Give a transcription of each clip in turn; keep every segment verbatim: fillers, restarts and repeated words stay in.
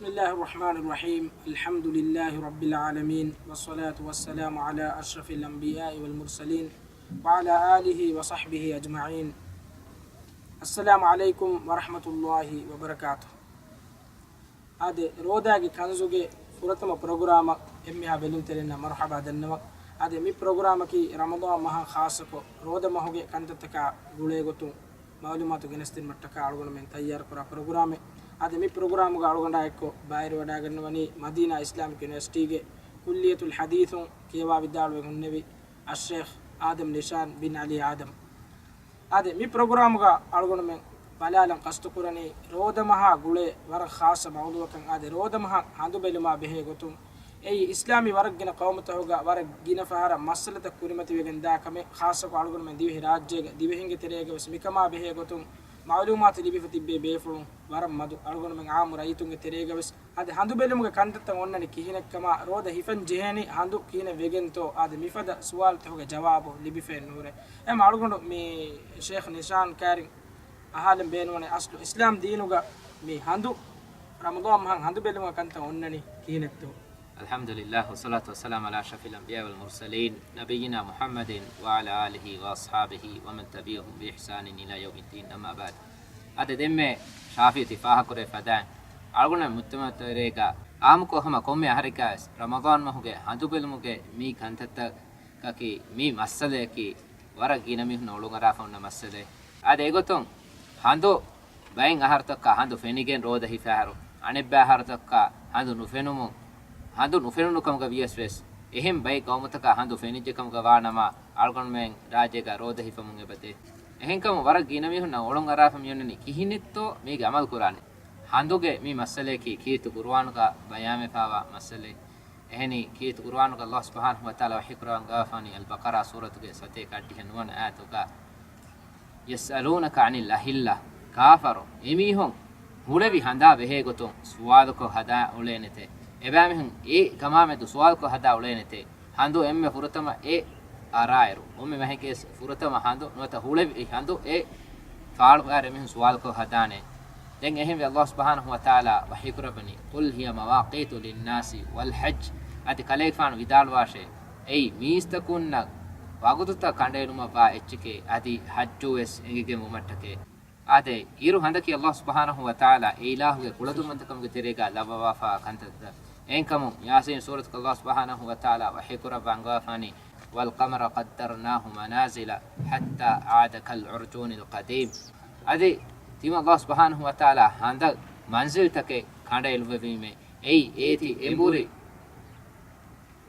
بسم الله الرحمن الرحيم. الحمد لله رب العالمين، والصلاة والسلام على أشرف الأنبياء والمرسلين، وعلى آله وصحبه أجمعين. السلام عليكم ورحمة الله وبركاته. އާދެ، ރޯދާގެ ކަންޒުގެ ފުރަތަމަ ޕްރޮގްރާމަށް އެންމެހާ ބެލުންތެރިންނަށް މަރުޙަބާ ދަންނަވަން. އާދެ، މި ޕްރޮގްރާމަކީ ރަމަޟާން މަހަށް ޚާއްޞަކޮށް ރޯދަ މަހުގެ ކަންތައްތަކާ ގުޅޭގޮތުން މަޢުލޫމާތު ގެނެސްދިނުމަށްޓަކާ އަޅުގަނޑުމެން ތައްޔާރުކުރާ ޕްރޮގްރާމެއް. އާދެ، މި ޕްރޮގްރާމުގަ އަޅުގަނޑާ އެއްކޮށް ބައިވެރިވަޑައިގަންނަވަނީ މަދީނާ އިސްލާމިކް ޔުނިވަރސިޓީގެ ކުއްލިއްޔަތުލް ޙަދީޘުން ކިޔަވާ ވިދާޅުވެ ހުންނެވި އައްޝޭޚް އާދަމް ނިޝާން ބިން ޢަލީ އާދަމް. އާދެ، މި ޕްރޮގްރާމުގަ އަޅުގަނޑުމެން ބަލާލަން ޤަޞްދުކުރަނީ ރޯދަ މަހާ ގުޅޭ ވަރަށް ޚާއްޞަ މައުޟޫޢަކަށް. އާދެ، ރޯދަ މަހަށް ހަނދު ބެލުމާ ބެހޭ ގޮތުން އެއީ އިސްލާމީ ވަރަށް ގިނަ ޤައުމުތަކުގަ ވަރަށް ގިނަ ފަހަރަށް މައްސަލަތައް ކުރިމަތިވެގެން ދާ ކަމެއް. ޚާއްޞަކޮށް އަޅުގަނޑުމެން ދިވެހި ރާއްޖޭގަ ދިވެހިންގެ ތެރޭގަ ވެސް މިކަމާ ބެހޭ ގޮތުން މަޢުލޫމާތު ލިބިފަ ތިއްބޭ ބޭފުޅުން ވަރަށް މަދު. އަޅުގަނޑުމެން ޢާއްމު ރައްޔިތުންގެ ތެރޭގަ ވެސް އާދެ، ހަނދު ބެލުމުގެ ކަންތައްތައް އޮންނަނީ ކިހިނެއްކަމާ، ރޯދަ ހިފަން ޖެހޭނީ ހަނދު ކިހިނެއް ވެގެންތޯ، އާދެ، މިފަދަ ސުވާލުތަކުގެ ޖަވާބު ލިބިފައެއް ނުހުރޭ. އެހެން އަޅުގަނޑު މި ޝޭޚް ނިޝާން ކާރިން އަހާލަން ބޭނުންވަނީ، އަސްލު އިސްލާމް ދީނުގަ މި ހަނދު ރަމަޟާން މަހަށް ހަނދު ބެލުމުގެ ކަންތައް އޮންނަނީ ކިހިނެއްތޯ؟ الحمد لله، والصلاة والسلام على أشرف الأنبياء والمرسلين، نبينا محمد وعلى آله وأصحابه ومن تبعهم بإحسان إلى يوم الدين، أما بعد. އާދެ، ދެންމެ ޝާފި ތި ފާހަގަކުރެއްވި ފަދައިން، އަޅުގަނޑު މުޖްތަމަޢު ތެރޭގަ ޢާއްމުކޮށް ހަމަ ކޮންމެ އަހަރެއްގަވެސް ރަމަޟާން މަހުގެ ހަނދު ބެލުމުގެ މި ކަންތައްތަކަކީ، މި މައްސަލަޔަކީ ވަރަށް ގިނަ މީހުންނަށް އޮޅުން އަރާފަ އޮންނަ މައްސަލައެއް. އާދެ، އެގޮތުން ހަނދު ބައެއް އަހަރުތަކަށް ހަނދު ފެނިގެން ރޯދަ ހިފާއިރު، އަނެއްބައި އަހަރުތަކަށް ހަނދު ނުފެނުމުން، ހަނދު ނުފެނުނު ކަމުގަ ވިޔަސް ވެސް، އެހެން ބައެއް ޤައުމުތަކަށް ހަނދު ފެނިއްޖެ ކަމުގަ ވާނަމަ، އަޅުގަނޑުމެން ރާއްޖޭގަ ރޯދަ ހިފަމުން އެބަދޭ. އެހެންކަމުން ވަރަށް ގިނަ މީހުންނަށް އޮޅުން އަރާފަ މިއޮންނަނީ ކިހިނެއްތޯ މީގެ ޢަމަލު ކުރާނެ. ހަނދުގެ މި މައްސަލަޔަކީ ކީރިތި ޤުރުއާނުގަ ބަޔާންވެފާވާ މައްސަލައެއް. އެހެނީ، ކީރިތި ޤުރުއާނުގަ ﷲ ސުބްޙާނަހޫ ވަތަޢާލާ ވަޙީކުރައްވަން ގާފާނީ އަލްބަޤަރާ ސޫރަތުގެ ސަތޭކަ އަށްޑިހަ ނުވަނަ އާޔަތުގަ، يسألونك عن الأهلة، ކާފަރު އެމީހުން ހުޅެވި ހަނދާ ބެހޭގޮތުން ސުވާލުކޮށް ހަދާ އުޅޭނެތޭ. އެބައިމީހުން އެ ކަމާމެދު ސުވާލުކޮށް ހަދާ އުޅޭނެތޭ. ހަނދު އެންމެ ފުރަތަމަ އެ އަރާއިރު، ކޮންމެ މަހެއްގެ ފުރަތަމަ ހަނދު ނުވަތަ ހުޅެވި ހަނދު އެ ފާޅުވާއިރު އެމީހުން ސުވާލުކޮށް ހަދާނެ. ދެން އެހެންވެ، ﷲ ސުބްޙާނަހޫ ވަތަޢާލާ ވަޙީކުރައްވަނީ، قل هي مواقيت للناس والحج. އަދި ކަލޭގެފާނު ވިދާޅުވާށޭ، އެއީ މީސްތަކުންނަށް ވަގުތުތައް ކަނޑައެޅުމަށްވާ އެއްޗެކޭ، އަދި ޙައްޖު ވެސް އެނގިގެންވުމަށްޓަކޭ. އާދެ، އިރު ހަނދަކީ ﷲ ސުބްޙާނަހޫ ވަތަޢާލާ އެ އިލާހުގެ ކުޅަދުންވަންތަކަމުގެ ތެރޭގަ ލައްވަވާފާ ކަންތައްތައް. އެހެންކަމުން، ޔާސީން ސޫރަތުގަ ﷲ ސުބްޙާނަހޫ ވަތަޢާލާ ވަޙީކުރައްވާ އަންގަވާފާނީ، والقمر قدرناه منازل حتى عاد كالعرجون القديم. އަދި ތިމަން ﷲ ސުބްޙާނަހޫ ވަތަޢާލާ ހަނދަށް މަންޒިލްތަކެއް ކަނޑައެޅުއްވެވީމޭ. އެއީ އޭތި އެނބުރި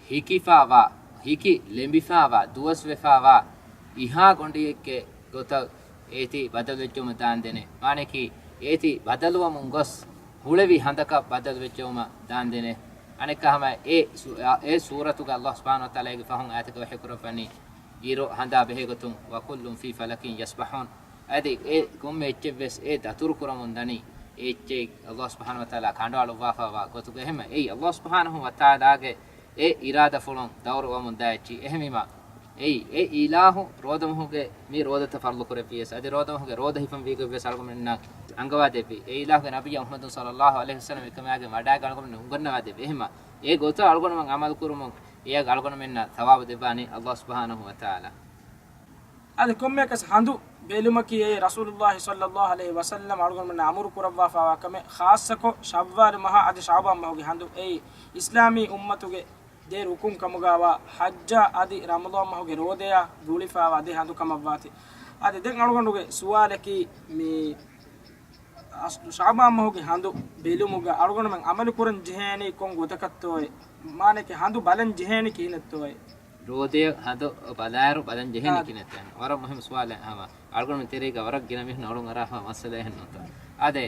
ހިކިފާވާ، ހިކި ލެނބިފާވާ، ދުވަސްވެފާވާ އިހާ ގޮނޑިއެއްގެ ގޮތަށް އޭތި ބަދަލުވެއްޖެއުމަށް ދާންދެނެ. މާނައަކީ، އޭތި ބަދަލުވަމުން ގޮސް ހުޅެވި ހަނދަކަށް ބަދަލުވެއްޖެއުމަށް ދާންދެނެ. އަނެއްކާ ހަމަ އެ ސު-، އެ ސޫރަތުގަ ﷲ ސުބްޙާނަހޫ ވަތަޢާލާ އޭގެ ފަހުން އާޔަތަކަށް ވަޙީކުރައްވަނީ، އިރު ހަނދާ ބެހޭގޮތުން، وكل في فلك يسبحون. އަދި އެ ކޮންމެ އެއްޗެއްވެސް އެ ދަތުރުކުރަމުން ދަނީ، އެ އެއްޗެއް ﷲ ސުބްޙާނަހޫ ވަތަޢާލާ ކަނޑައަޅުއްވާފާވާ ގޮތުގަ. އެހެންމަ އެއީ ﷲ ސުބްޙާނަހޫ ވަތަޢާލާގެ އެ އިރާދަފުޅުން ދައުރުވަމުން ދާ އެއްޗި. އެހެންވީމަ، އެއީ އެ އިލާހު ރޯދަމަހުގެ މި ރޯދަތައް ފަރުޟު ކުރެއްވިޔަސް، އަދި ރޯދަމަހުގެ ރޯދަ ހިފަން ވީގޮތްވެސް އަޅުގަނޑުމެންނަށް އަންގަވާ ދެއްވި. އެ އިލާހުގެ ނަބިއްޔާ މުޙައްމަދު ޞައްލައްލާހު ޢަލައިހި ވަސައްލަމް އެކަމާގެން ވަޑާގެން އަޅުގަނޑުމެން އުނގަންނަވާ ދެއްވި. އެހެންމަ، އެ ގޮތަށް އަޅުގަނޑުމެން ޢަމަލު ކުރުމުން އެއަށް އަޅުގަނޑުމެންނަށް ޘަވާބު ދެއްވާނީ ﷲ ސުބްޙާނަހޫ ވަތަޢާލާ. އަދި ކޮންމެއަކަސް ހަނދު ބެލުމަކީ އެ ރަސޫލުﷲ ޞައްލައްލާހު ޢަލައިހި ވަސައްލަމް އަޅުގަނޑުމެންނަށް އަމުރު ކުރައްވާފާވާ ކަމެއް، ޚާއްޞަކޮށް ޝައްވާލު މަހާ އަދި ޝަޢުބާން މަހުގެ ހަނދު. އެއީ އިސްލާމީ އުއްމަތުގެ ދެ ރުކުން ކަމުގަވާ ޙައްޖާ އަދި ރަމަޟާން މަހުގެ ރޯދަޔާ ގުޅިފާވާ ދެ ހަނދު ކަމަށްވާތީ. އަދި ދެން އަޅުގަނޑުގެ ސުވާލަކީ މި އަސްލު ޝަޢުބާން މަހުގެ ހަނދު ބެލުމުގަ އަޅުގަނޑުމެން ޢަމަލު ކުރަން ޖެހޭނީ ކޮން ގޮތަކަށްތޯއޭ؟ މާނައަކީ ހަނދު ބަލަން ޖެހޭނީ ކިހިނެއްތޯއޭ؟ ރޯދަޔަށް ހަނދު ބަލާއިރު ބަލަން ޖެހޭނީ އާ. ކިހިނެއްތޯ؟ ވަރަށް މުހިއްމު ސުވާލެއް ހަމަ. އަޅުގަނޑުމެން ތެރޭގަ ވަރަށް ގިނަ މީހުން އޮޅުން އަރާފަ މައްސަލައެއް ނޫންތޯ. އާދެ،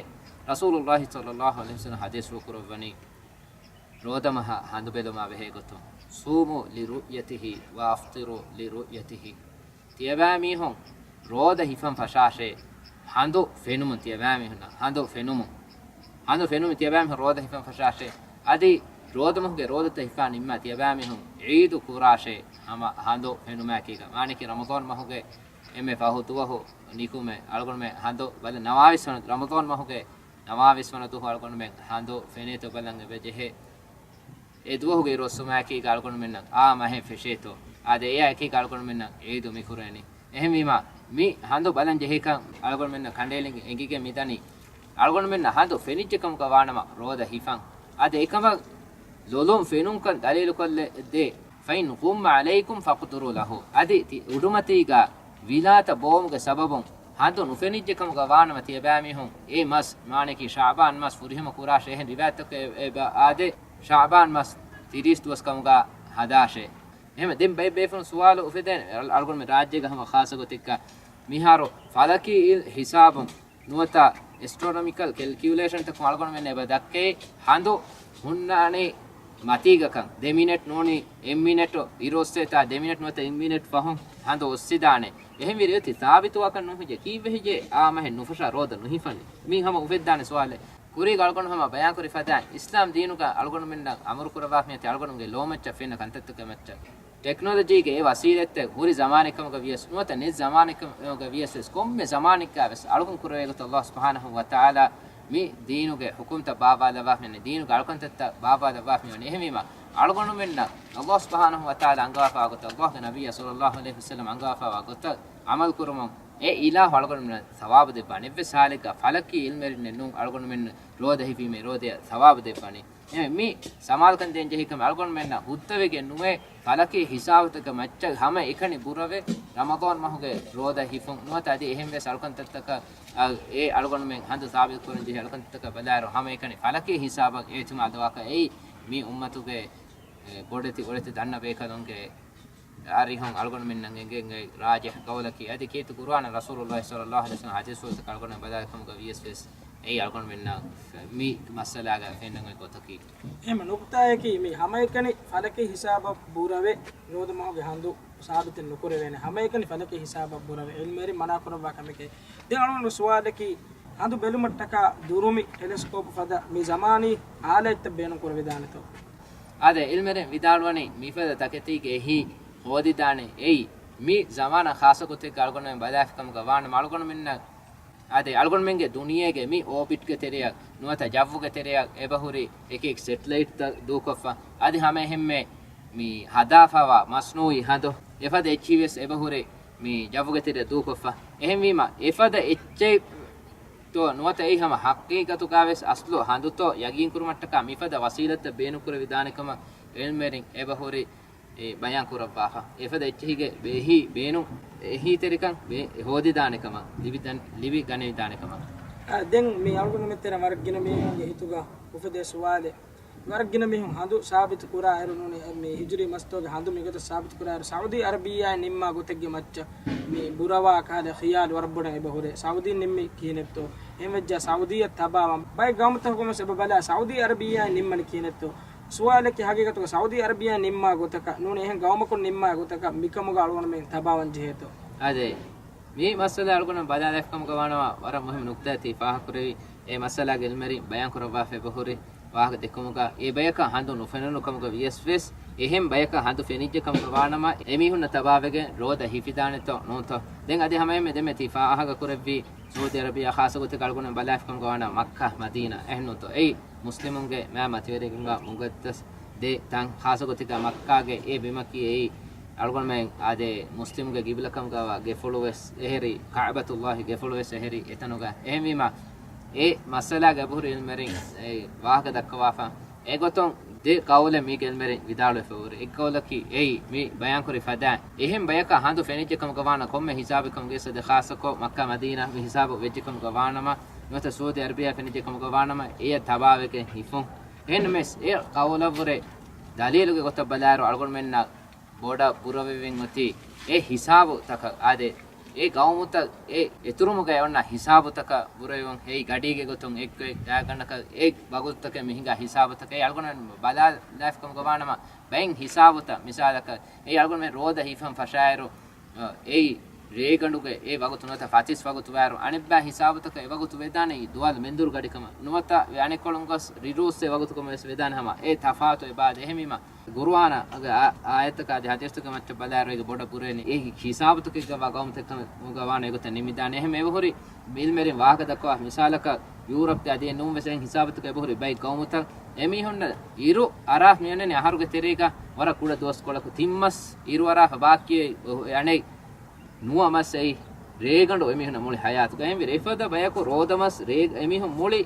ރަސޫލުﷲ ޞައްލައްލާހު ޢަލައިހި ވަސައްލަމް ޙަދީޘް ކުރައްވަނީ، ރޯދަމަހަށް ހަނދު ބެލުމާ ބެހޭ ގޮތުން، صوموا لرؤيته وأفطروا لرؤيته. ތިޔަބައިމީހުން ރޯދަ ހިފަން ފަށާށޭ، ހަނދު ފެނުމުން ތިޔަބައިމީހުންނަށް، ހަނދު ފެނުމުން، ހަނދު ފެނުމުން ތިޔަބައިމީހުން ރޯދަ ހިފަން ފަށާށޭ، އަދި ރޯދަމަހުގެ ރޯދަތައް ހިފާ ނިންމާ ތިޔަބައިމީހުން ޢީދު ކުރާށޭ، ހަމަ ހަނދު ފެނުމާއެކީގަ. މާނައަކީ ރަމަޟާން މަހުގެ އެންމެ ފަހު ދުވަހު ނިކުމެ އަޅުގަނޑުމެން ހަނދު ބަލަ ނަވާވީސް ވަނަ ރަމަޟާން މަހުގެ ނަވާވީސް ވަނަ ދުވަހު އަޅުގަނޑުމެން ހަނދު ފެނޭތޯ ބަލަން އެބަޖެހޭ. އެ ދުވަހުގެ އިރުއޮއްސުމާއެކީގަ އަޅުގަނޑުމެންނަށް އާ މަހެއް ފެށޭތޯ. އާދެ، އެއާއެކީގަ އަޅުގަނޑުމެންނަށް އީދު މިކުރޭނީ. އެހެންވީމާ، މި ހަނދު ބަލަން ޖެހޭކަން އަޅުގަނޑުމެންނަށް ކަނޑައެޅިގެން އެނގިގެން މިދަނީ، އަޅުގަނޑުމެންނަށް ހަނދު ފެނިއްޖެ ކަމުގަ ވާނަމަ ރޯދަ ހިފަން. އާދެ، އެކަމަށް ލޮލުން ފެނުންކަން ދަލީލުކޮށްލެ ދޭ. فإن غم عليكم فاقدروا له. އަދި ތި އުޑުމަތީގަ ވިލާތައް ބޯވުމުގެ ސަބަބުން ހަނދު ނުފެނިއްޖެ ކަމުގަ ވާނަމަ ތިޔަބައިމީހުން އެ މަސް، މާނައަކީ ޝަޢުބާން މަސް ފުރިހަމަ ކުރާށޭ. އެހެން ރިވާޔަތްތަކެއް އެބަ އާދޭ، ޝަޢުބާން މަސް ތިރީސް ދުވަސް ކަމުގަ ހަދާށޭ. އެހެން ދެން ބައެއް ބޭފުޅުން ސުވާލު އުފެދޭނެ، އަޅު-، އަޅުގަނޑުމެން ރާއްޖޭގަ ހަމަ ޚާއްޞަ ގޮތެއްގަ މިހާރު ފަލަކީ ހިސާބުން ނުވަތަ އެސްޓްރޮނޮމިކަލް ކެލްކިއުލޭޝަންތަކުން އަޅުގަނޑުމެން އެބަ ދައްކައި، ހަނދު ހުންނާނީ މަތީގަކަން، ދެ މިނެޓް ނޫނީ އެއް މިނެޓު އިރުއޮއްސޭތާ، ދެ މިނެޓް ނުވަތަ އެއް މިނެޓް ފަހުން ހަނދު އޮއްސިދާނެ. އެހެންވީ ރިވެތި ސާބިތުވާކަށް ނުހިޖެ، ކީއްވެ ހިޖޭ އާ މަހެއް ނުފަށާ ރޯދަ ނުހިފަނީ؟ މީ ހަމަ އުފެއްދާނެ ސުވާލެއް. ކުރީގަ އަޅުގަނޑު ހަމަ ބަޔާންކުރި ފަދައިން، އިސްލާމް ދީނުގަ އަޅުގަނޑުމެންނަށް އަމުރު ކުރައްވާފައި އޮތީ އަޅުގަނޑުގެ ލޯމައްޗަށް ފެންނަ ކަންތައްތަކެއް މައްޗަށް. ޓެކްނޮލޮޖީގެ އެ ވަސީލަތްތައް ހުރި ޒަމާނެއް ކަމުގަ ވިޔަސް ނުވަތަ ނެތް ޒަމާނެއް ކަމުގަ ވިޔަސް ވެސް ކޮންމެ ޒަމާނެއްގަ ވެސް އަޅުކަން ކުރެވޭ ގޮތަށް ﷲ ސުބްޙާނަހޫ ވަތަޢާލާ މި ދީނުގެ ޙުކުމްތައް ބާއްވާލައްވާފައި ވަނީ، ދީނުގެ އަޅުކަންތައްތައް ބާއްވާލައްވާފައި ވަނީ. އެހެންވީމަ، އަޅުގަނޑުމެންނަށް ﷲ ސުބްޙާނަހޫ ވަތަޢާލާ އަންގަވާފައިވާ ގޮތަށް، ﷲގެ ނަބިއްޔާ ޞައްލައްލާހު ޢަލައިހި ވަސައްލަމް އަންގަވާފައިވާ ގޮތަށް ޢަމަލު ކުރުމުން އެ އިލާހު އަޅުގަނޑުމެންނަށް ޘަވާބު ދެއްވާނެ. އެއްވެސް ޙާލެއްގަ ފަލަކީ ޢިލްމެއް ނެތްނޫން އަޅުގަނޑުމެން ރޯދަ ހިފީމޭ ރޯދަޔަށް ޘަވާބު ދެއްވަނީ. އެ މި ސަމާލުކަން ދޭން ޖެހި ކަމެއް އަޅުގަނޑުމެންނަށް ހުއްދަވެގެން ނުވޭ، ފަލަކީ ހިސާބުތަކަށް މައްޗަށް ހަމަ އެކަނި ބުރަވެ، ރަމަޟާން މަހުގެ ރޯދަ ހިފުން ނުވަތަ އަދި އެހެން ވެސް އަޅުކަންތައްތަކަށް، އަ، އެ އަޅުގަނޑުމެން ހަނދު ސާބިތު ކުރަން ޖެހި އަޅުކަންތައްތަކަށް ބަލާއިރު، ހަމަ އެކަނި ފަލަކީ ހިސާބަށް އިޢުތިމާދުވާކަށް އެއީ މި އުއްމަތުގެ، އެ، ބޮޑެތި، ބޮޑެތި ދަންނަ ބޭކަލުންގެ އަރިހުން އަޅުގަނޑުމެންނަށް އެނގޭ ރާޖިޙު ޤައުލަކީ، އަދި ކީރިތި ޤުރުއާނަށް ރަސޫލުﷲ ޞައްލައްލާހު ޢަލައިހި ވަސައްލަމަ ޙަދީޘްފުޅުތަކަށް އަޅުގަނޑުމެން ބަލާލި ކަމުގަ ވިޔަސް ވެސް، އެއީ އަޅުގަނޑުމެންނަށް މި މައްސަލާގަ ފެންނަން އޮތް ގޮތަކީ. އެހެން ނުކުތާއަކީ، މި ހަމައެކަނި ފަލަކީ ހިސާބަށް ބުރަވެ، ރޯދަ މަހުގެ ހަނދު ސާބިތެއް ނުކުރެވޭނެ. ހަމައެކަނި ފަލަކީ ހިސާބަށް ބުރަވެ، ޢިލްމުވެރިން މަނާ ކުރައްވާ ކަމެކޭ. ދެން އަޅުގަނޑު ސުވާލަކީ، ހަނދު ބެލުމަށްޓަކާ ދުރުމި ޓެލެސްކޯޕް ފަދަ މި ޒަމާނީ އާލާތްތައް ބޭނުން ކުރެވިދާނެތޯ؟ އާދެ، ޢިލްމުވެރިން ވިދާޅުވަނީ މިފަދަ ތަކެތީގެ އެހީ ހޯދިދާނެ. އެއީ މި ޒަމާނަށް ޚާއްޞަ ގޮތެއްގަ އަޅުގަނޑުމެން ބަލާފި ކަމުގަ ވާނަމަ، އަޅުގަނޑުމެންނަށް އާދެ، އަޅުގަނޑުމެންގެ ދުނިޔޭގެ މި އޯބިޓްގެ ތެރެއަށް ނުވަތަ ޖައްވުގެ ތެރެއަށް އެބަހުރި އެކި އެކި ސެޓެލައިޓްތައް ދޫކޮށްފަ، އަދި ހަމައެހެންމެ މި ހަދާފައިވާ މަސްނޫއީ ހަނދު އެފަދަ އެއްޗިހި ވެސް އެބަހުރި މި ޖައްވުގެ ތެރެއަށް ދޫކޮށްފަ. އެހެންވީމަ، އެފަދަ އެއްޗެއްތޯ ނުވަތަ އެއީ ހަމަ ޙަޤީޤަތުގަ ވެސް އަސްލު ހަނދުތޯ ޔަގީންކުރުމަށްޓަކާ މިފަދަ ވަސީލަތްތައް ބޭނުންކުރެވިދާނެ ކަމަށް ޢިލްމުވެރިން އެބަހުރި އެ ބަޔާން ކުރައްވާފަ. އެފަދަ އެއްޗެހިގެ އެހީ ބޭނުން، އެހީތެރިކަން ބޭ-، ހޯދިދާނެ ކަމަށް، ލިބިދަން-، ލިބި ގަނެވިދާނެ ކަމަށް. އާ، ދެން މި އަޅުގަނޑުމެން ތެރެ ވަރަށް ގިނަ މީހުންގެ ހިތުގަ އުފެދޭ ސުވާލެއް. ވަރަށް ގިނަ މީހުން ހަނދު ސާބިތު ކުރާއިރު ނޫނީ، މި ހިޖުރީ މަސްތޯގެ ހަނދު މިގޮތަށް ސާބިތު ކުރާއިރު، ސައުދީ އަރަބިއްޔާއިން ނިންމާ ގޮތެއްގެ މައްޗަށް މި ބުރަވާ ކަހަލަ ޚިޔާލު ވަރަށް ބޮޑަށް އެބަ ހުރޭ. ސައުދީން ނިންމީ ކިހިނެއްތޯ؟ އެހެންވެއްޖާ ސައުދީއަށް ތަބާވާން ބައެއް ގައުމުތަކުން ވެސް އެބަ ބަލާ، ސައުދީ އަރަބިއްޔާއިން ނިންމަނީ ކިހިނެއްތޯ؟ ސުވާލަކީ ހަގީގަތުގަ ސައުދީ އަރަބިއްޔާއިން ނިންމާ ގޮތަކަށް ނޫނީ އެހެން ގައުމަކުން ނިންމާ ގޮތަކަށް މިކަމުގަ އަޅުގަނޑުމެން ތަބާވަން ޖެހޭތޯ؟ އާދެ، މި މައްސަލަ އަޅުގަނޑު ބަލާލައިފި ކަމުގަ ވާނަމަ ވަރަށް މުހިއްމު ނުކުތާއެއް ތި ފާހަގަކުރެއްވި. އެ މައްސަލާގެ ޢިލްމުވެރިން ބަޔާން ކުރައްވާފަ އެބަހުރި ވާހަކަ ދެއްކުމުގަ، އެ ބަޔަކަށް ހަނދު ނުފެނުނު ކަމުގަ ވިޔަސް ވެސް، އެހެން ބަޔަކަށް ހަނދު ފެނިއްޖެ ކަމުގަ ވާނަމަ، އެމީހުންނަށް ތަބާވެގެން ރޯދަ ހިފިދާނެތޯ ނޫންތޯ؟ ދެން އަދި ހަމައެހެންމެ ދެންމެ ތި ފާހަގަކުރެއްވި ސައުދީ އަރަބިއްޔާ ޚާއްޞަ ގޮތެއްގަ އަޅުގަނޑު ބަލާފި ކަމުގަ ވާނަމަ މައްކާ، މަދީނާ އެހެންނޫންތޯ؟ އެއީ މުސްލިމުންގެ މާ މަތިވެރިންގެ މުގައްދަސް ދެ ތަން، ޚާއްޞަ ގޮތެއްގަ މައްކާގެ އެ ބިމަކީ އެއީ އަޅުގަނޑުމެން އާދެ، މުސްލިމުގެ ގިބްލަ ކަމުގަވާ ގެފުޅު ވެސް އެހެރި، ކަޢުބަތުﷲ ގެފުޅު ވެސް އެހެރި އެތަނުގަ. އެހެންވީމަ، އެ މައްސަލާގެ އެބަހުރި ޢިލްމުވެރިން އެ ވާހަކަ ދައްކަވާފަ. އެގޮތުން ދެ ޤައުލެއް މީގެ ޢިލްމުވެރިން ވިދާޅުވެފަ ހުރި. އެއް ޤައުލަކީ އެއީ މި ބަޔާންކުރި ފަދައިން، އެހެން ބަޔަކަށް ހަނދު ފެނިއްޖެ ކަމުގަ ވާނަ ކޮންމެ ހިސާބެއް ކަމުގައި ސަދެ ޚާއްޞަކޮށް މައްކާ މަދީނާ މި ހިސާބު ވެއްޖެ ކަމުގަ ވާނަމަ، ނުވަތަ ސައުދީ އަރަބިއްޔާ ފެނިއްޖެ ކަމުގަ ވާނަމަ، އެޔަށް ތަބާވެގެން ހިފުން. އެހެންނަމަވެސް، އެ ޤައުލަށްވުރެ ދަލީލުގެ ގޮތަށް ބަލާއިރު، އަޅުގަނޑުމެންނަށް ބޮޑަށް ބުރަވެވެން އޮތީ އެ ހިސާބުތަކަށް. އާދެ، އެ ގައުމުތައް، އެ އެތުރުމުގައި އޮންނަ ހިސާބުތަކަށް ބުރަވެވުން. އެއީ ގަޑީގެ ގޮތުން އެއްގޮތް ގާތްގަނޑަކަށް އެ ވަގުތުތަކެއް މި ހިނގާ ހިސާބުތަކަށް. އެ އަޅުގަނޑުމެން ބަލާލާފި ކަމުގަ ވާނަމަ، ބައެއް ހިސާބުތައް، މިސާލަކަށް، އެ އަޅުގަނޑުމެން ރޯދަ ހިފަން ފަށާއިރު، އެއީ ރޭގަނޑުގެ އެ ވަގުތު ނުވަތަ ފަތިސް ވަގުތު ވާއިރު، އަނެއްބައި ހިސާބުތަކަށް އެ ވަގުތު ވެދާނެ ދުވާލު މެންދުރު ގަޑިކަމަށް ނުވަތަ އަނެއްކޮޅުން ގޮސް ރިރޫސް އެ ވަގުތު ކަމަށް ވެސް ވެދާނެ ހަމަ އެ ތަފާތު އެބާދެ. އެހެންވީމަ، ގުރުއާނާގެ އާ-، އާޔަތަކާ އަދި ހަދީސްތަކުގެ މައްޗަށް ބަލާއިރު އޭގެ ބޮޑަށް ބުރެވެނީ އެ ހިސާބުތަކެއްގަ ވާ ގައުމުތަކެއް ކަމުގަ ވާނެ އެގޮތަށް ނިމިދާނެ. އެހެން އެބަހުރި އިލްމެރިން ވާހަކަ ދައްކަވާ މިސާލަކަށް ޔޫރަޕްގެ އަދި ނޫން ވެސް އެހެން ހިސާބުތަކުގަ އެބަހުރި ބައެއް ގައުމުތައް އެމީހުންނަށް އިރު އަރާފަ މިއޮންނަނީ އަހަރުގެ ތެރޭގަ ވަރަށް ކުޑަ ދުވަސްކޮޅަކު ތިން މަސް އިރު އަރާފަ ބާކީ އަނެއް ނުވަ މަސް އެއީ ރޭގަނޑު އެމީހުންނަށް މުޅި ހަޔާތުގަ. އެހެންވީ އެފަދަ ބަޔަކު ރޯދަމަސް ރޭ-، އެމީހުން މުޅި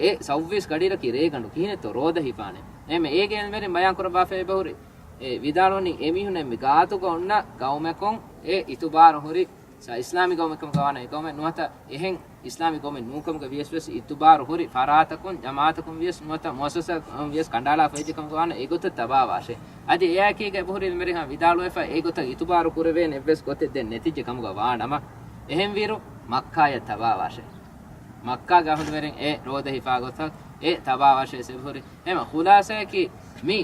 އެ ސައުވީސް ގަޑިއިރަކީ ރޭގަނޑު ކިހިނެއްތޯ ރޯދަ ހިފާނެ. އެހެންވެ އޭގެ އިލްމެރިން ބަޔާން ކުރައްވާފަ އެބަހުރި އެ ވިދާޅުވަނީ އެމީހުން އެންމެ ގާތުގަ އޮންނަ ގައުމަކުން އެ އިތުބާރު ހުރި ސަ-، އިސްލާމީ ގައުމެއް ކަމުގަ ވާނެ އެ ގައުމެއް ނުވަތަ އެހެން އިސްލާމީ ގައުމެއް ނޫންކަމުގަ ވިޔަސް ވެސް އިތުބާރު ހުރި ފަރާތަކުން، ޖަމާއަތަކުން ވިޔަސް ނުވަތަ މުއައްސަސާއަކުން ވިޔަސް ކަނޑައަޅާފަ އެއްޗެއް ކަމުގަ ވާނެ އެގޮތަށް ތަބާވާށޭ. އަދި އެއާއެކީގަ އެބަހުރި އިލްމެރިން ވިދާޅުވެފަ އެގޮތަށް އިތުބާރު ކުރެވޭނެ އެއްވެސް ގޮތެއް ދެން ނެތިއްޖެ ކަމުގަ ވާނަމަ، އެހެންވީރު މައްކާޔަށް ތަބާވާށޭ. މައްކާގެ އަހުލުވެރިން އެ ރޯދަ ހިފާ ގޮތަށް އެ ތަބާވާށޭ އެބަހުރި. އެހެން ޚުލާސައަކީ މި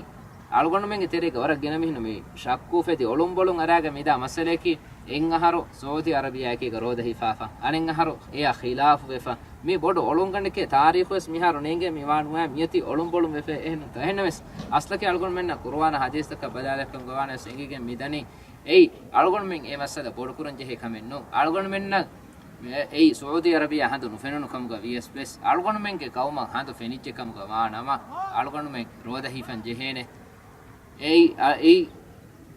އަޅުގަނޑުމެންގެ ތެރޭގަ ވަރަށް ގިނަ މީހުން މި ޝައްކު އުފެދި އޮޅުނބޮޅުން އަރާގެން މިދާ މައްސަލައަކީ، އެއް އަހަރު ސައުދީ އަރަބިއާއެކީގަ ރޯދަ ހިފާފަ، އަނެއް އަހަރު އެއާ ޚިލާފުވެފަ، މި ބޮޑު އޮޅުންގަނޑެކޭ. ތާރީޚުވެސް މިހާރު ނޭނގޭ މިވާނުވާ މިއޮތީ އޮޅުނބޮޅުން ވެފަ އެހެންތޯ. އެހެންނަމަވެސް، އަސްލަކީ އަޅުގަނޑުމެންނަށް ޤުރުއާނާ ޙަދީޘްތަކަށް ބަލާލެފަކަމުގަ ވާނަމަވެސް އެނގިގެން މިދަނީ، އެއީ އަޅުގަނޑުމެން އެ މައްސަލަ ބޮޑުކުރަން ޖެހޭ ކަމެއް ނޫން. އަޅުގަނޑުމެންނަށް އެއީ ސައުދީ އަރަބިޔާ ހަނދު ނުފެނުނު ކަމުގަ ވިޔަސް ވެސް، އަޅުގަނޑުމެންގެ ގައުމަށް ހަނދު ފެނިއްޖެ ކަމުގަ ވާނަމަ، އަޅުގަނޑުމެން ރޯދަ ހިފަން ޖެހޭނެ. އެއީ، އަ، އެއީ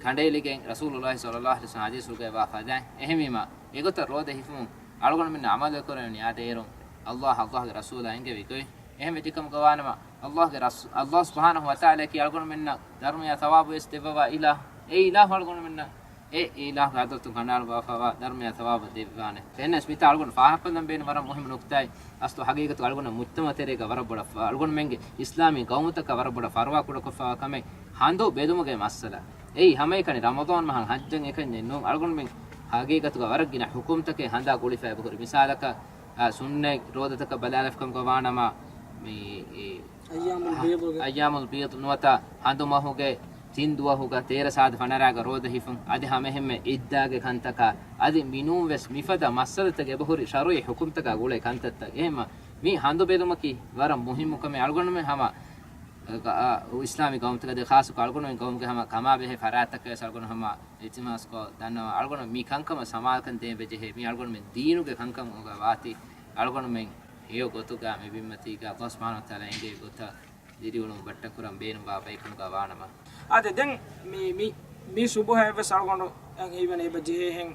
ކަނޑައެޅިގެން ރަސޫލުﷲ ޞައްލަﷲ ޢަލައިހި ވަސައްލަމް ޙަދީޘްފުޅުގައި ވާ ފަދައިން. އެހެންވީމަ، އެގޮތަށް ރޯދަ ހިފުމުން އަޅުގަނޑުމެންނަށް ޢަމަލު ކުރެވެނީ އާދެ އޭރުން ﷲ، ﷲގެ ރަސޫލާ އެންގެވި ގޮތް. އެހެން ވެއްޖެ ކަމުގަ ވާނަމަ، ﷲގެ ރަސް-، ﷲ ސުބްޙާނަހޫ ވަތަޢާލާއަކީ އަޅުގަނޑުމެންނަށް ދަރުމަޔާ ޘަވާބު ވެސް ދެއްވަވާ އިލާހު. އެ އިލާހު އަޅުގަނޑުމެންނަށް އެ އިލާހުގެ ޙަޟްރަތުން ކަނޑައަޅުއްވާފައިވާ ދަރުމަޔާ ޘަވާބު ދެއްވާނެ. އެހެންނަމަވެސް މިތާ އަޅުގަނޑު ފާހަގަކޮށްލަން ބޭނުން ވަރަށް މުހިއްމު ނުކުތާއެއް. އަސްލު ޙަޤީޤަތުގަ އަޅުގަނޑު މުޖްތަމަޢު ތެރޭގަ ވަރަށް ބޮޑަށް ފަ-، އަޅުގަނޑުމެންގެ އިސްލާމީ ގައުމުތަކަށް ވަރަށް ބޮޑަށް ފަރުވާ ކުޑަކޮށްފައިވާ ކަމެއް ހަނދު ބެލުމުގެ މައްސަލަ. އެއީ ހަމައެކަނި ރަމަޟާން މަހަށް ޙައްޖަށް އެކަންޏެއް ނޫން. އަޅުގަނޑުމެން ޙަޤީޤަތުގަ ވަރަށް ގިނަ ޙުކުމްތަކެއް ހަނދާ ގުޅިފައި އެބަހުރި. މިސާލަކަށް، އާ، ސުންނަތް ރޯދަތަކަށް ބަލާލެފަކަމުގަ ވާނަމަ، މި، އި، އައްޔާމުލް ބީޟުގެ. އައްޔާމުލް ބީޟު ނުވަތަ ހަނދު މަހުގެ ތިން ދުވަހުގަ ތޭރަ ސާދަ ފަނަރާގަ ރޯދަ ހިފުން، އަދި ހަމައެހެންމެ ޢިއްދާގެ ކަންތަކާ، އަދި މިނޫން ވެސް މިފަދަ މައްސަލަތަކެއް އެބަހުރި ޝަރުޢީ ޙުކުމްތަކާ ގުޅޭ ކަންތައްތައް. އެހެންމަ މި ހަނދު ބެލުމަކީ ވަރަށް މުހިއްމު ކަމެއް. އަޅުގަނޑުމެން ހަމަ، އަ، އިސްލާމީ ގައުމުތަކަށް އަދި ޚާއްޞަކޮށް އަޅުގަނޑުމެން ގައުމުގެ ހަމަ ކަމާބެހޭ ފަރާތްތަކަށް ވެސް އަޅުގަނޑު ހަމަ އިލްތިމާސްކޮށް ދަންނަވަން. އަޅުގަނޑު މި ކަންކަމަށް ސަމާލުކަން ދޭން ވެއްޖެހޭ. މި އަޅުގަނޑުމެން ދީނުގެ ކަންކަމުގަ ވާތީ، އަޅުގަނޑުމެން ހެޔޮ ގޮތުގަ މި ބިންމަތީގަ ﷲ ސުބްޙާނަހޫ ވަތަޢާލާ އެންގެވި ގޮތަށް ދިރިއުޅުން ބައްޓަން ކުރަން ބޭނުންވާ ބައެއްކަމުގަ ވާނަމަ. އާދެ، ދެން މި، މި، މި ސުބުހައަށް ވެސް އަޅުގަނޑު އެ ހީވަނީ އެބަ ޖެހޭހެން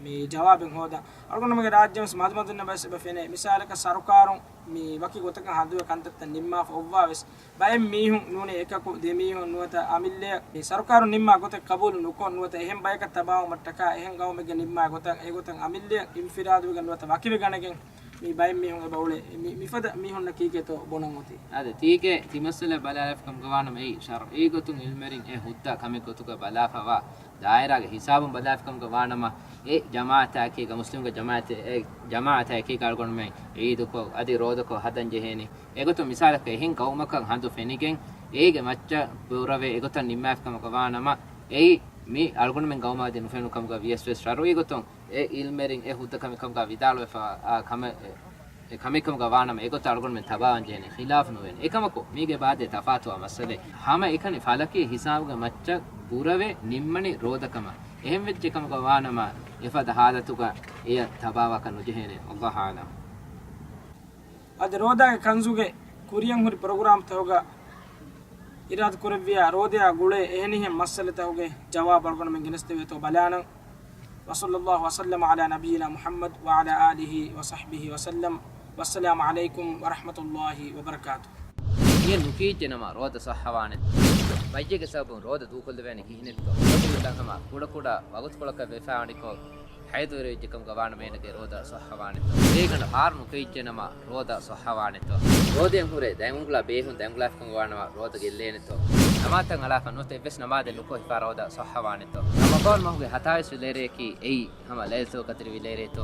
މި ޖަވާބެއް ހޯދަން. އަޅުގަނޑުމެންގެ ރާއްޖެ ވެސް މަދުމަދުންނަށް ވެސް އެބަ ފެނޭ. މިސާލަކަށް ސަރުކާރުން މި ވަކި ގޮތަކަށް ހަނދުގެ ކަންތައްތައް ނިންމާފަ އޮއްވާ ވެސް، ބައެއް މީހުން ނޫނީ އެކަކު ދެމީހުން ނުވަތަ އަމިއްލައަށް މި ސަރުކާރުން ނިންމާ ގޮތެއް ޤަބޫލު ނުކޮށް، ނުވަތަ އެހެން ބަޔަކަށް ތަބާވުމަށްޓަކާ އެހެން ގައުމެއްގެ ނިންމާ ގޮތަށް އެގޮތަށް އަމިއްލައަށް އިންފިރާދުވެގެން ނުވަތަ ވަކިވެގަނެގެން މި ބައެއް މީހުން އެބަ އުޅޭ. މި، މިފަދަ މީހުންނަށް ކީކޭތޯ ބުނަން އޮތީ؟ އާދެ، ތީކޭ ތިމައްސަލަ ބަލާލެފަ ކަމުގަ ވާނަމަ އެއީ ޝަރުޢީ ގޮތުން އިލްމެރިން އެ ހުއްދަ ކަމެއް ގޮތުގަ ބަލާފަވާ ދާއިރާގެ ހިސާބުން ބަލާފަ ކަމުގަ ވާނަމަ، އެ ޖަމާޢަތާއެކީގަ، މުސްލިމްގެ ޖަމާޢަތެއް، އެ ޖަމާޢަތާއެކީގަ އަޅުގަނޑުމެން ޢީދުކޮށް، އަދި ރޯދަކޮށް ހަދަން ޖެހޭނީ. އެގޮތުން މިސާލަކަށް އެހެން ގައުމަކަށް ހަނދު ފެނިގެން، އޭގެ މައްޗަށް ބުރަވެ އެގޮތަށް ނިންމާފަ ކަމަކަށް ވާނަމަ، އެއީ މި އަޅުގަނޑުމެން ގައުމާ އަދި ނުފެނުނު ކަމުގަ ވިޔަސް ވެސް ޝަރުޢީ ގޮތުން އެ އިލްމެރިން އެ ހުއްދަ ކަމެއް ކަމުގަ ވިދާޅުވެފަ، އާ، ކަމެއް، އެ، އެ ކަމެއް ކަމުގަ ވާނަމަ، އެގޮތަށް އަޅުގަނޑުމެން ތަބާވާން ޖެހޭނެ. ޚިލާފު ނުވޭނެ. އެކަމަކު، މީގެ ބާދޭ ތަފާތުވާ މައްސަލައެއް. ހަމަ އެކަނި ފަލަކީ ހިސާބުގެ މައްޗަށް ބުރަވެ ނިންމަނީ ރޯދަ ކަމަށް. އެހެން ވެއްޖެ ކަމުގަ ވާނަމަ، އެފަދަ ހާލަތުގަ އެޔަށް ތަބާވާކަށް ނުޖެހޭނެ. ﷲ އަޢްލަމް. އަދި ރޯދާގެ ކަންޒުގެ ކުރިއަށް ހުރި ޕްރޮގްރާމްތަކުގަ އިރާދަ ކުރެއްވިޔާ، ރޯދަޔާ ގުޅޭ އެހެނިހެން މައްސަލަތަކުގެ ޖަވާބު އަޅުގަނޑުމެން ގެނެސްދެވޭތޯ ބަލާނަން. وصلى الله وسلم على نبينا محمد وعلى آله وصحبه وسلم. والسلام عليكم ورحمة الله وبركاته. މިއެއް ނުކިޔިއްޖެ ނަމަ ރޯދަ ޞައްޙަވާނެތޯ؟ މައްޔެއްގެ ސަބަބުން ރޯދަ ދޫކޮށްލެވޭނެ ކިހިނެއްތޯ؟ ރޯދަ ހަމަ ކުޑަކުޑަ ވަގުތުކޮޅަކަށް ވެފައިވަނިކޮށް، ހައިޟުވެރިވެއްޖެކަމުގަ ވާނަމަ އޭނަގެ ރޯދަ ޞައްޙަވާނެތޯ؟ ރޭގަނޑު ހާރު ނުކެއިއްޖެނަމަ ރޯދަ ޞައްޙަވާނެތޯ؟ ރޯދައިން ހުރެ ދަތް އުނގުޅާ ބޭހުން ދަތް އުނގުޅާފަކަމުގަ ވާނަމަ ރޯދަ ގެއްލޭނެތޯ؟ ނަމާދަށް އަޅާފަ ނުވަތަ އެއްވެސް ނަމާދެއް ނުކޮށް ހިފާ ރޯދަ ޞައްޙަވާނެތޯ؟ ރަމަޟާން މަހުގެ ހަތާވީސް ވި ލޭރެއަކީ އެއީ ހަމަ ލައިލަތުލް ޤަދްރި ވި ލޭރޭތޯ؟